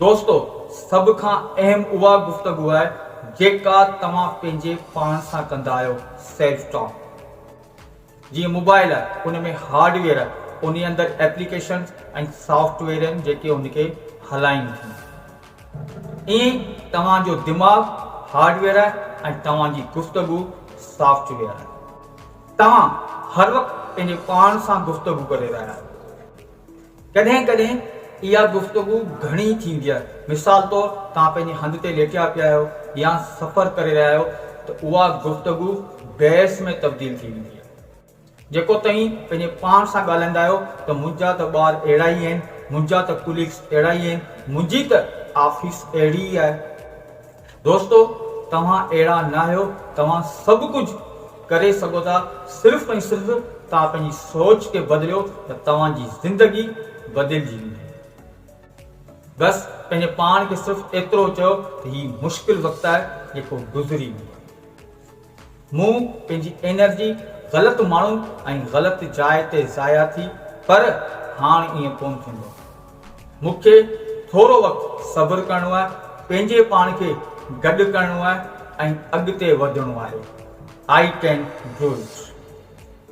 دوستو سڀ کان اهم اها گفتگو آهي جيڪا توهان پنهنجي پاڻ سان ڪندا آهيو سيلف ٽاڪ. جيئن موبائل آهي ان ۾ هارڊ ويئر آهي انهي اندر ايپليڪيشنز ۽ سافٽ ويئر آهن جيڪي ان کي هلائين ٿيون. ائين ئي توهان جو دماغ هارڊ ويئر آهي ۽ توهان جي گفتگو سافٽ ويئر آهي. توهان هر وقت پنهنجي پاڻ سان گفتگو ڪري رهيا آهيو. ڪڏهن ڪڏهن اها گفتگو گهڻي ٿيندي آهي. مثال طور توهان پنهنجي هنڌ تي ليٽيا پيا آهيو يا سفر ڪري رهيا آهيو ته اها گفتگو بحث ۾ تبديل ٿي ويندي آهي. جيڪو توهين پنهنجي پاڻ سان ڳالهائيندا آهيو ته منهنجا ته ٻار اهڙا ئي آهن، منهنجا ته ڪليگس اهڙا ئي آهن، منهنجي ته آفيس اهڙي ئي آهي. دوستو توهان اهڙا ناهيو، توهان سڀ ڪجهه ڪري سگهو ٿا، صرف ۽ صرف توهان پنهنجي سوچ کي بدليو ته توهان جي زندگي بدلجي ويندي. بس پنهنجي پاڻ کي صرف ايترو چئو ته هي مشڪل وقت آهي جيڪو گذري ويندو. مون پنهنجي انرجي غلط ماڻهن ۽ غلط جاء تي ضايع ٿي پر هاڻ ائين ڪونه ٿيندو. مون کي ٿورو وقت صبر ڪرڻو آهي، پنهنجي پاڻ کي گڏ ڪرڻو آهي ۽ اڳتي وڌڻو آهي. I can do it.